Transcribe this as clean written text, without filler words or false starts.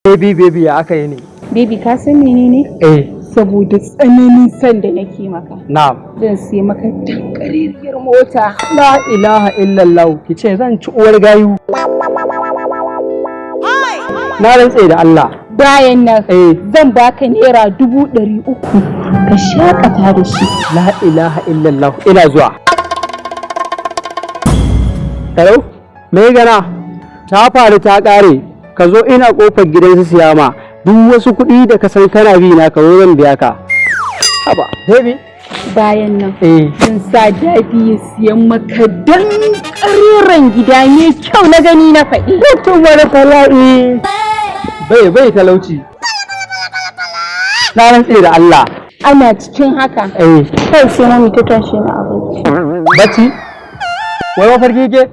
Baby, baby, ya aka yi ne? Baby, ka san menene? Eh. Saboda tsananin son da nake maka. Na'am. Zan sai maka dankareriyar mota. La ilaha illallah, ki ce zan ci uwar gayu. Na rantse da Allah. Bayan nan zan baka ₦300,000 ka shakata da shi. La ilaha illallah, ina zuwa. Hello, me gana? Ta faru ta kare. Ka zo, ina kofar gidan su siyama. Duk wasu kuɗi da ka san kana bi na, ka zo zan biya ka. Haba, baby. Bayan nan zan sa daddy ya siyan maka dankareren gida mai kyau na gani na faɗi. Mutum wani tala'i. Bai bai talauci. Na rantse da Allah. Ana cikin haka. Kai, sai mami ta tashi na abinci. Bacci? Wai mafarki ke?